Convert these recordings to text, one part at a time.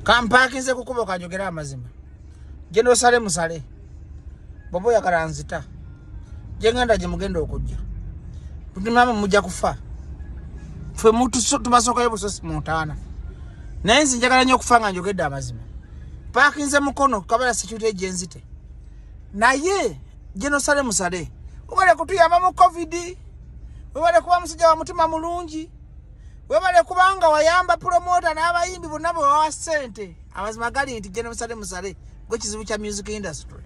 Kampakinze kukuba kanjogera amazima. Gendo Saleh musale. Bobo yakaranzita. Jenganda je mugenda okujja. Tutimama mujja kufa. Fwe mutu tumasoka yobusosi mutana. Nayenzi njagala nnyo kufanga njogedde amazima. Pakinze mukono kabala security agency te. Naye Gendo Saleh musale. Webale kutuyamba mu COVID. Webale kuba musajja wa mutima mulungi. Webale kubanga wayamba promoter n'abayimbi bonna bo wa sente. Amazima gali nti Gendo Saleh musale gwe kizibu kya music industry.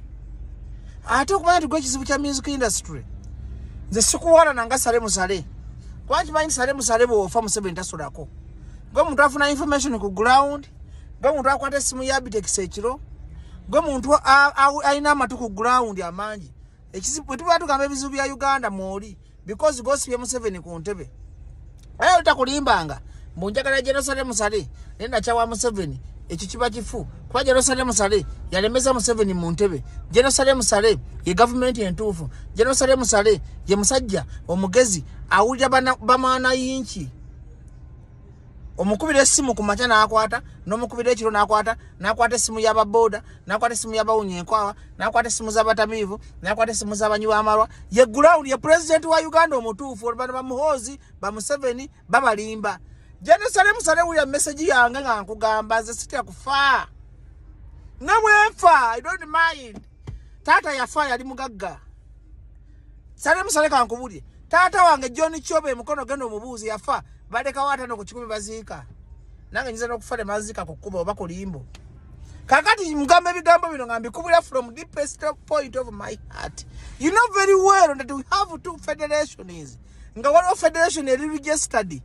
Ate okumanya nti gwe kizibu kya music industry. Nze sikuwala nanga Saleh musale. Kwachi manyi Saleh musale bwofa Museveni tasolako. Gwe muntu afuna information ku ground. Gwe muntu akwata simu ya Bitex ekiro. Gwe muntu aina amatu ku ground amanji. Ekizibu tuba tugamba ebizibu bya Uganda mwoli because gosibye Museveni ku ntebe. Ayo takulimbanga mbunjagala Gendo Saleh musale nenda kyawa Museveni ekyo kiba kifu kwa Gendo Saleh musale yalemeza Museveni mu ntebe. Gendo Saleh musale ye government entuufu. Gendo Saleh musale ye musajja omugezi awulira bamana yinchi. Omukubira esimu ku macha n'akwata n'omukubira ekiro n'akwata esimu y'ababoda n'akwata esimu y'abawunye enkwawa n'akwata esimu z'abatamiivu n'akwata esimu z'abanywa amalwa ye ground ye president wa Uganda omutuufu olubana bamuhozi ba Museveni babalimba. Gendo Saleh musale wulya message yange nga nkugamba nze sitya kufa namwefa I don't mind. Tata yafa yali mugagga. Saleh musale kankubulye tata wange John Chobe mukono gendo omubuuzi yafa baleka wata no ku 10 baziika nange nyiza n'okufale mazika kukuba oba kulimbo. Kakati mugambe bigambo bino ngambi kubula from deepest point of my heart. You know very well that we have two federations. Nga waliwo federation eri registered.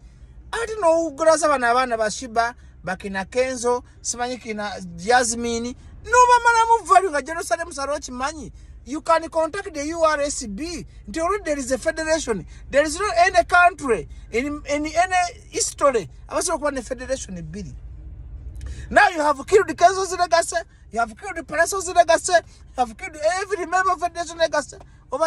Ati no ugulaza bana bashiba bakina Kenzo simanyi kina Jasmine no mama mu value nga Gendo Saleh musale okimanyi. You can contact the URSB until already there is a federation. There is not any country in any history. I was talking about the federation bill. Now you have killed the Kenzo Zidagase, you have killed the Pareso Zidagase, you have killed every member of federation Zidagase. The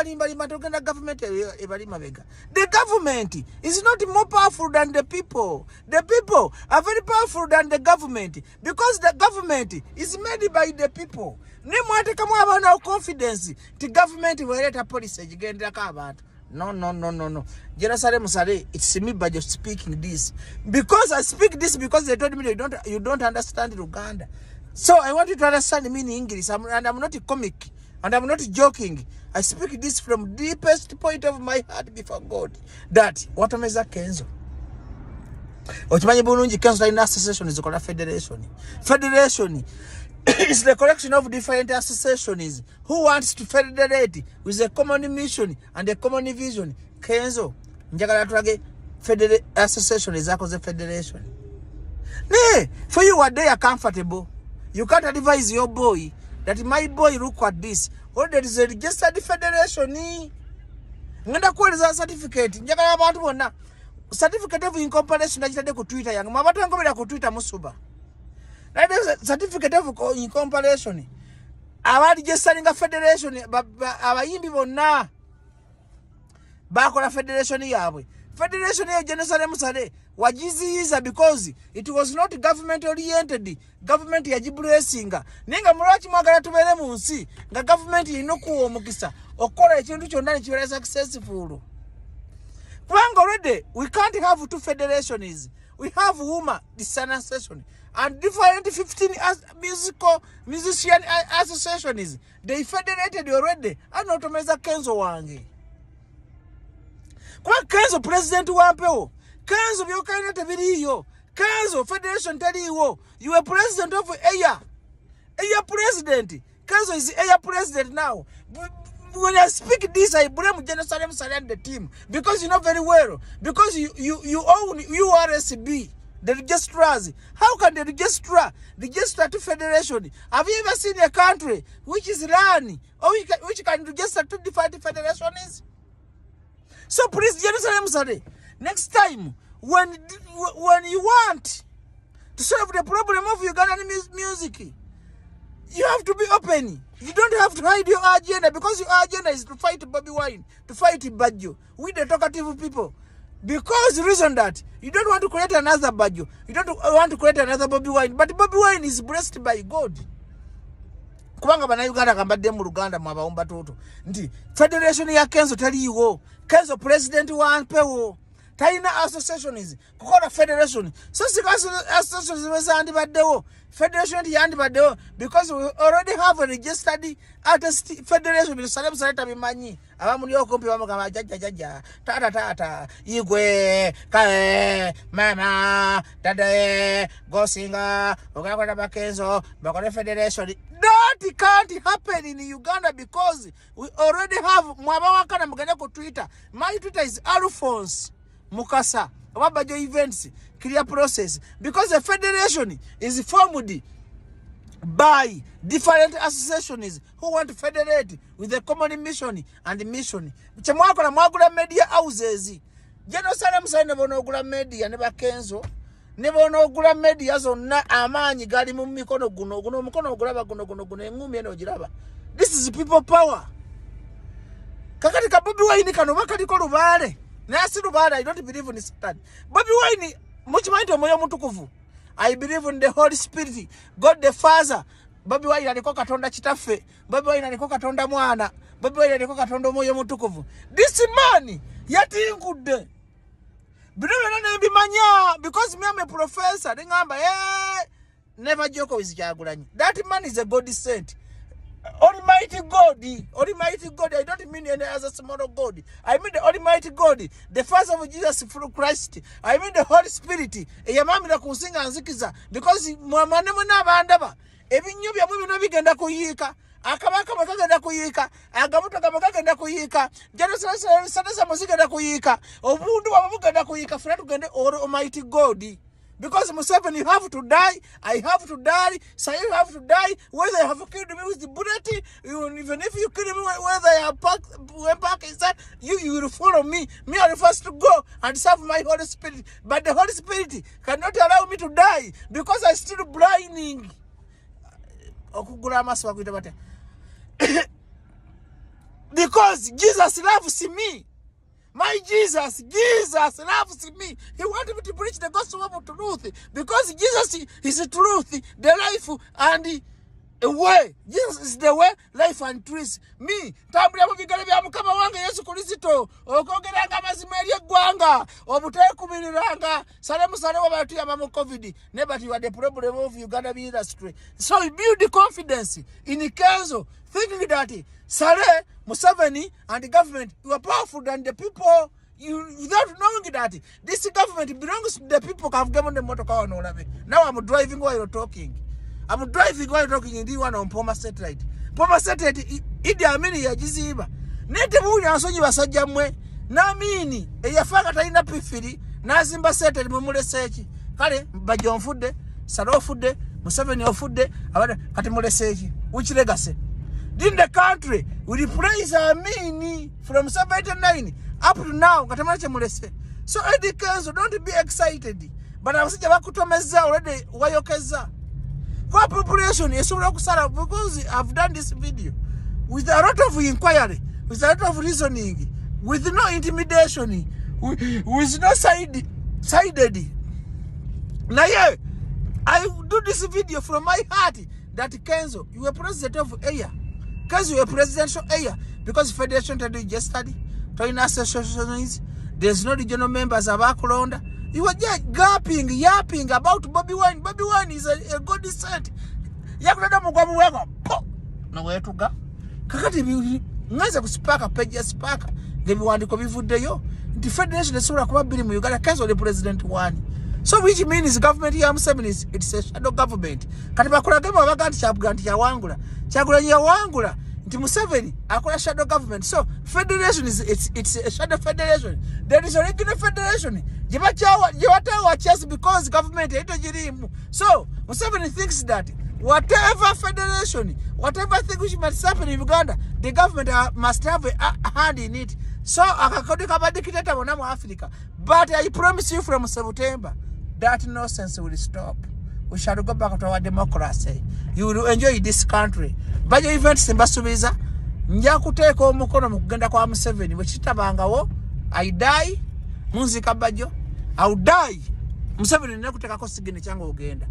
government is not more powerful than the people. The people are very powerful than the government because the government is made by the people. Nemwate kama abana confidence the government will let a policy genda ka abantu. No. Gendo Saleh musale, it's me by just speaking this. Because I speak this because they told me you don't understand Uganda. So I want you to understand me in English. And I'm not a comic. And I'm not joking. I speak this from deepest point of my heart before God. That what am I Kenzo? Ochimanyi bulungi Kenzo ina association is called a federation. Federation is the collection of different associations who wants to federate with a common mission and a common vision. Kenzo, njagala tulage association is a federation. Nee, for you are there comfortable. You can't advise your boy that my boy look at this. Or there is a registered federation. Ngenda kueleza certificate. Njagala abantu bonna. Certificate of incorporation najitade ku Twitter yangu. Mabatu ngobera ku Twitter musuba. That is certificate of incorporation. Abali registered federation abayimbi bonna. Bakola federation yabwe. Federation ya Gendo Saleh musale wajiziza because it was not government oriented. Government ya blessinga. Ninga mulwachi mwagala tubere mu nsi nga government inokuwa omukisa okola ekintu kyonna kibeera successful. Kubanga already we can't have two federations. We have WUMA, the Sana session, and different 15 musician associations. They federated already. And automeza Kenzo wange. Kwa Kenzo president wampeo. Kenzo byokaina tebiriyo. Kenzo federation teliwo. You are president of Eya. Eya president. Kenzo is Eya president now. When I speak this, I blame Gendo Saleh musale and the team because you know very well. Because you own URSB, the registrars. How can the register to federation? Have you ever seen a country which is run or which can register to different federations? So please, Gendo Saleh musale, next time when you want to solve the problem of Ugandan music, you have to be open. You don't have to hide your agenda because your agenda is to fight Bobi Wine, to fight Badjo. We the talkative people. Because the reason that you don't want to create another Bajo, you don't want to create another Bobi Wine, but Bobi Wine is blessed by God. Kubanga bana Uganda kambadde mu Luganda mwabawumba toto nti federation ya Kenzo taliwo, Kenzo president wa mpewo, talina associations kukola federation. So associations wezandi baddewo, federation yandi baddewo, because we already have a registered artist federation. Saleh Saleh bimanyi abamuli okumpi bamugamba jaja tata igwe kae mama dada gosinga okakola bakenzo bakole federation. That can't happen in Uganda because we already have mwabawakana mugende ku Twitter. My Twitter is Alphonse Mukasa. Wabajo events clear process because the federation is formed by different associations who want to federate with the common mission and mission. Chamwako na mwagula media houses. Jeno sana msaine bono ogula media ne bakenzo. Ne bono ogula media zonna amanyi gali mu mikono guno mukono ogulaba guno engumi eno giraba. This is people power. Kakati ka Bobi Wine kano bakali ko lubale. Nasi lubale, I don't believe in Satan. Bobi Wine muchimanyi moyo mutukuvu. I believe in the Holy Spirit, God the Father. Bobi Wine aliko katonda kitaffe. Bobi Wine aliko katonda mwana. Bobi Wine aliko katonda moyo mutukuvu. This man yatingudde. Bino na mbimanya because me am a professor. Ngamba never joke with Kyagulanyi. That man is a God sent. Almighty God. I don't mean any other small God. I mean the Almighty God, the Father of Jesus through Christ. I mean the Holy Spirit. Eyamamira kusinga nzikiza because mwamane munabandaba. Ebinyo bya mwe bigenda kuyika. Akabaka bakagenda kuyika. Agabuto kabagenda kuyika. Jano sana muzigenda kuyika. Obundu babugenda kuyika. Funa tugende Almighty God. Because Museveni, you have to die, I have to die, Saleh have to die, whether you have killed me with the bullet, even if you kill me, whether I have packed inside, you will follow me. Me are the first to go and serve my Holy Spirit. But the Holy Spirit cannot allow me to die because I still blinding. Because Jesus loves me. My Jesus loves me. He wanted me to preach the gospel of truth because Jesus is the truth, the life, and the way. Jesus is the way, life, and truth. Me, tambula mubigale bya mukama wange Yesu Kristo, okogeranga amazima eri eggwanga, obuteekubiriranga, Saleh wabatu yama mu COVID, but you are the problem of Uganda industry. So you build the confidence in Kenzo, thinking that Saleh, Museveni, and the government, you are powerful than the people. You without knowing that this government belongs to the people who have given the motor car. Now I'm driving while you're talking. I'm driving while you're talking in the one on Poma Satellite. Poma Satellite, Idi Amini ya jiziba. Nete muli ansonyi basajja mwe. Na mini, eyafanga talina pifiri. Na zimba Satellite mumule sechi. Kale, Bajo onfudde, Saleh ofudde, Museveni ofudde, kati mule sechi. Which legacy? In the country, we replace Amini from 79 up to now. So Eddy Kenzo, don't be excited. But I was already wayokeza. For population, because I've done this video with a lot of inquiry, with a lot of reasoning, with no intimidation, with no sided. Now yeah, I do this video from my heart that Kenzo, you are president of Aya. Because you are presidential area, because Federation to just study, to associations, there's no regional members of Akulonda. You are just yapping about Bobi Wine. Bobi Wine is a good descent. Yakulada Mugamu, nowhere to go. Kakati, Naza Spaka, Page Spaka, they want to come food there. The Federation is so like you got a cancel the president one. So which means government here it's a shadow government. Katibakura gema waganti chabganti ya wangula. Chagula ya wangula. Nti Museveni akola shadow government. So federation is it's a shadow federation. There is a regular federation. Jiwatawa chess because government ito jirimu. So Museveni thinks that whatever federation, whatever thing which must happen in Uganda, the government must have a hand in it. So akakodi kabadikitata wanamu Africa. But I promise you from September, that nonsense will stop. We shall go back to our democracy. You will enjoy this country. But your events in Basubiza, Njakuteko Mukono Muganda kwa Museveni, which Tabanga, I die, Munzika bajjo. I'll die. Museveni nina kutekako sigine kyangu ogenda.